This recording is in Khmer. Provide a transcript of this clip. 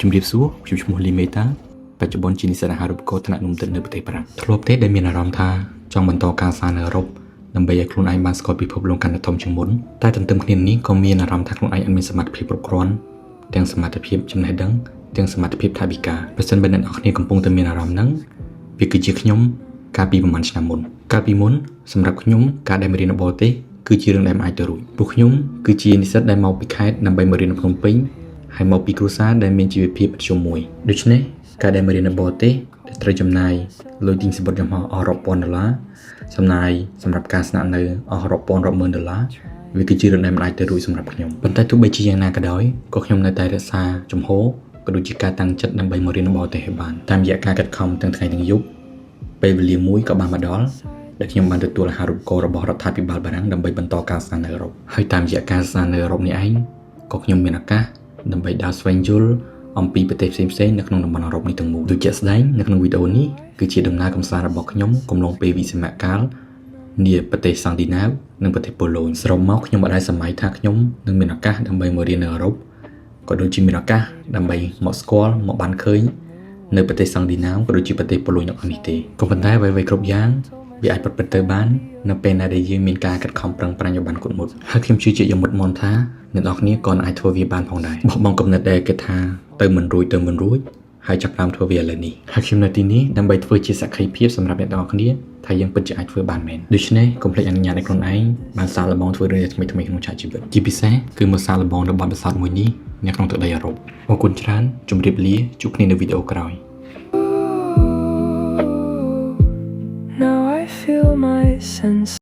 ជំរាបសួរខ្ញុំឈ្មោះលីមេតាបច្ចុប្បន្នជានិស្សិតអាហារូបករណ៍ថ្នាក់នំទឹកនៅប្រទេសបារាំងធ្លាប់ទេដែលមានអារម្មណ៍ថាចង់បន្តការសិក្សានៅអឺរ៉ុបដើម្បីឲ្យខ្លួនឯងបានស្គាល់ពិភពលោកកាន់តែធំជាងមុនតែទន្ទឹមគ្នានេះក៏មានអារម្មណ៍ថាខ្លួនឯងអត់មានសមត្ថភាពគ្រប់គ្រាន់ទាំងសមត្ថភាពចំណេះដឹងទាំងសមត្ថភាពថវិកាប្រសិនបើអ្នកនរគ្នាកំពុងតែមានអារម្មណ៍ហ្នឹងវាគឺជាខ្ញុំកាលពីប្រហែលឆ្នាំមុនកាលពីមុនសម្រាប់ខ្ញុំការដែលមករៀននៅបរទេសគឺជារឿងដែលមិនអាចទៅរួចព្រោះខ្ញុំគឺជានិស្សិតដែលមកពីខេត្តដើម្បីមករៀននៅភ្នំពេញ ហើយមកពីគ្រួសារដែលមានជីវភាពមធ្យមមួយដូច្នេះការដែលមករៀននៅបរទេសដែលត្រូវចំណាយលុយទិញសំបុត្រយន្តហោះអស់រាប់ពាន់ដុល្លារចំណាយសម្រាប់ការស្នាក់នៅអស់រាប់ពាន់រាប់ម៉ឺនដុល្លារវាគឺជារឿងដែលមិនអាចទៅរួចសម្រាប់ខ្ញុំប៉ុន្តែទោះបីជាយ៉ាងណាក៏ដោយក៏ខ្ញុំនៅតែរក្សាជំហរក៏ដូចជាការតាំងចិត្តដើម្បីមករៀននៅបរទេសឲ្យបានតាមរយៈការខិតខំទាំងថ្ងៃទាំងយប់ពេលវេលាមួយក៏បានមកដល់ដែលខ្ញុំបានទទួលអាហារូបករណ៍របស់រដ្ឋាភិបាលបារាំងដើម្បីបន្តការសិក្សានៅអឺរ៉ុបហើយតាមរយៈការសិក្សានៅអឺរ៉ុបនេះឯងក៏ខ្ញុំមានឱកាស ដើម្បីដើរស្វែងយល់អំពីប្រទេសផ្សេងៗនៅក្នុងតំបន់អឺរ៉ុបនេះទាំងមូលដូចជាក់ស្ដែងនៅក្នុងវីដេអូនេះគឺជាដំណើរកម្សាន្តរបស់ខ្ញុំកំឡុងពេលវិស្សមកាលនាប្រទេសស្កង់ឌីណាវនិងប្រទេសប៉ូឡូញសរុបមកខ្ញុំមិនដែលស្រមៃថាខ្ញុំនឹងមានឱកាសដើម្បីមករៀននៅអឺរ៉ុបក៏ដូចជាមានឱកាសដើម្បីមកស្គាល់មកបានឃើញនៅប្រទេសស្កង់ឌីណាវក៏ដូចជាប្រទេសប៉ូឡូញទាំងអស់នេះទេក៏ប៉ុន្តែអ្វីៗគ្រប់យ៉ាងវាអាចប្រព្រឹត្តទៅបាននៅពេលណាដែលយើងមានការខិតខំប្រឹងប្រែងឲ្យបានគត់មុតហើយខ្ញុំជឿជាក់យ៉ាងមុតមមថាអ្នកនរគ្នាក៏អាចធ្វើវាបានផងដែរបោះបង់គំនិតដែលគេថាទៅមិនរួចទៅមិនរួចហើយចាប់ផ្ដើមធ្វើវាឥឡូវនេះហើយខ្ញុំនៅទីនេះដើម្បីធ្វើជាសក្ខីភាពសម្រាប់អ្នកទាំងអស់គ្នាថាយើងពិតជាអាចធ្វើបានមែនដូច្នេះកុំភ្លេចអនុញ្ញាតឲ្យខ្លួនឯងបានសាកល្បងធ្វើរឿងថ្មីៗក្នុងឆាកជីវិតជាពិសេសគឺមកសាកល្បងនៅបទពិសោធន៍មួយនេះនៅក្នុងទឹកដីអឺរ៉ុបអរគុណច្រើនជម្រាបលាជួបគ្នានៅវីដេអូក្រោយ Now I feel my sense.